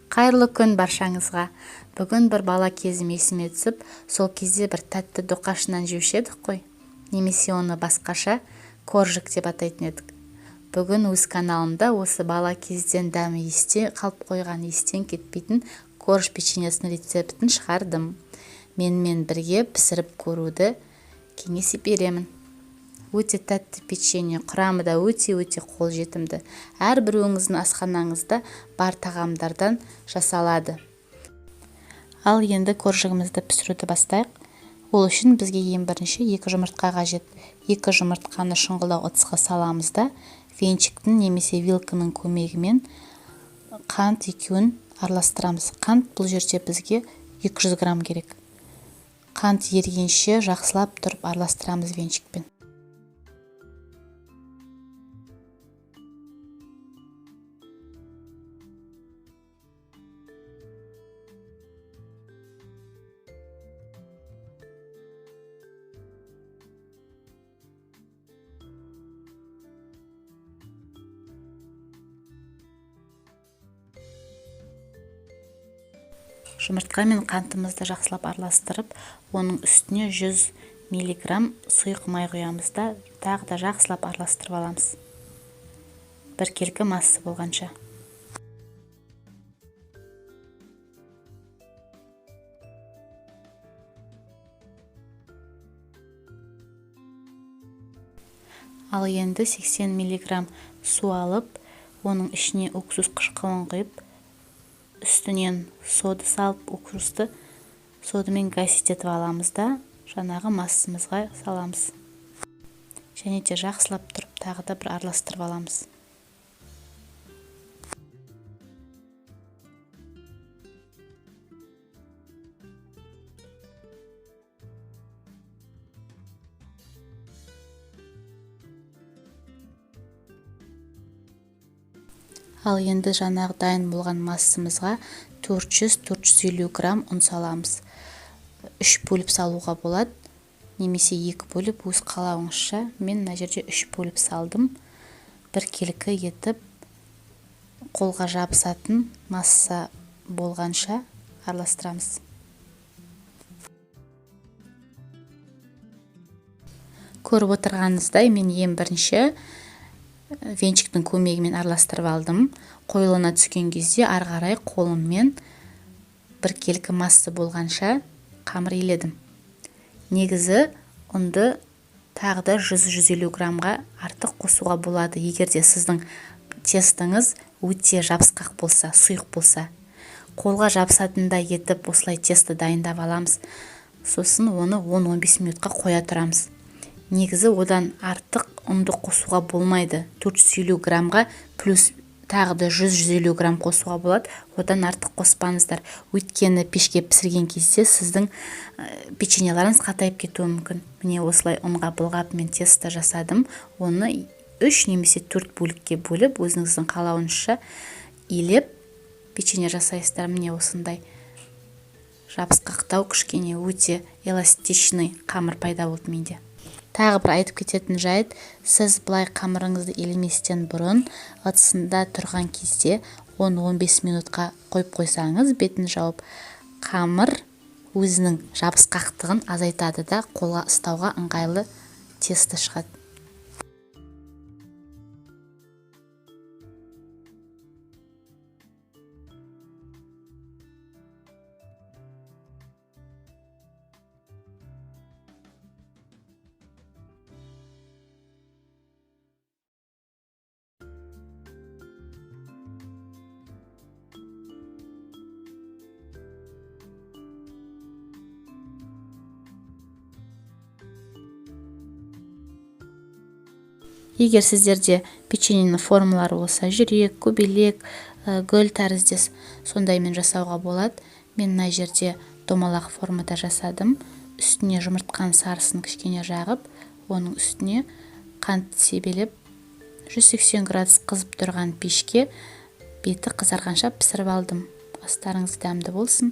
Қайырлы күн баршаңызға! Бүгін бір бала кезім есіме түсіп, сол кезде бір тәтті тоқашынан жеуші едік қой. Немесе оны басқаша коржик деп атайтын едік. Бүгін өз каналымда осы бала кезден дәмі есте қалып қойған, естен кетпейтін корж печеньесінің рецептін шығардым. Менімен бірге пісіріп көруді кеңес беремін. Өте тәтті печенье, құрамы да өте-өте қолжетімді. Әрбір өңіздің асханаңызда бар тағамдардан жасалады. Ал енді коржигімізді пісіруді бастайық. Ол үшін бізге ең бірінші 2 жұмыртқа қажет. 2 жұмыртқаны шұңғылау ыдысқа саламыз да, венчиктің немесе вилканың көмегімен қант екеуін араластырамыз. Қант бұл жерде бізге 200 грамм керек. Қант ергенше жақсылап тұрып араластырамыз венчикпен. Жұмыртқа мен қантымызды жақсылап араластырып, оның үстіне 100 миллиграмм сұйық май құямыз да, тағы да жақсылап араластырып аламыз. Біркелкі масса болғанша. Ал енді 80 миллиграмм су алып, оның ішіне уксус қышқылын құйып, үстінен соды салып, уксусты содымен гасить етіп аламыз да, жаңағы массамызға саламыз. Және де жақсылап тұрып тағы да бір араластырып аламыз. Ал енді жаңағы дайын болған массамызға төрт жүз, төрт жүз елу грамм ұн саламыз. 3 бөліп салуға болады, немесе 2 бөліп өз қалауыңызша. Мен мына жерде 3 бөліп салдым. Біркелкі етіп қолға жабысатын масса болғанша араластырамыз. Көріп отырғаныңыздай, мен ең бірінші венчиктің көмегімен араластырып алдым. Қоюлана түскен кезде ары қарай қолыммен біркелкі масса болғанша қамыр иледім. Негізі ұнды тағы да жүз, жүз елу граммға артық қосуға болады, егер де сіздің тестіңіз өте жабысқақ болса, сұйық болса. Қолға жабысатындай етіп осылай тесті дайындап аламыз. Сосын оны он-он бес минутқа қоя тұрамыз. Негізі одан артық ұнды қосуға болмайды. Төрт жүз елу граммға плюс тағы да жүз, жүз елу грамм қосуға болады. Одан артық қоспаңыздар. Өйткені пешке пісірген кезде сіздің печеньелеріңіз қатайып кетуі мүмкін. Міне осылай ұнға былғап мен тесто жасадым. Оны 3 немесе 4 бөлікке бөліп, өзіңіздің қалауыңызша илеп печенье жасайсыздар. Міне осындай жабысқақтау, кішкене өте эластичный қамыр пайда болды менде. Тағы бір айтып кететін жайт, сіз былай қамырыңызды елеместен бұрын ыдысында тұрған кезде он-он бес минутқа қойып қойсаңыз, бетін жауып, қамыр өзінің жабысқақтығын азайтады да, қолға ұстауға ыңғайлы тесто шығады. Егер сіздерде печеньенің формалары болса, жүрек, көбелек, гүл тәріздес сондаймен жасауға болады. Мен мына жерде домалақ формада жасадым. Үстіне жұмыртқаның сарысын кішкене жағып, оның үстіне қант себелеп, 180 градус қызып тұрған пешке беті қызарғанша пісіріп алдым. Астарыңыз дәмді болсын.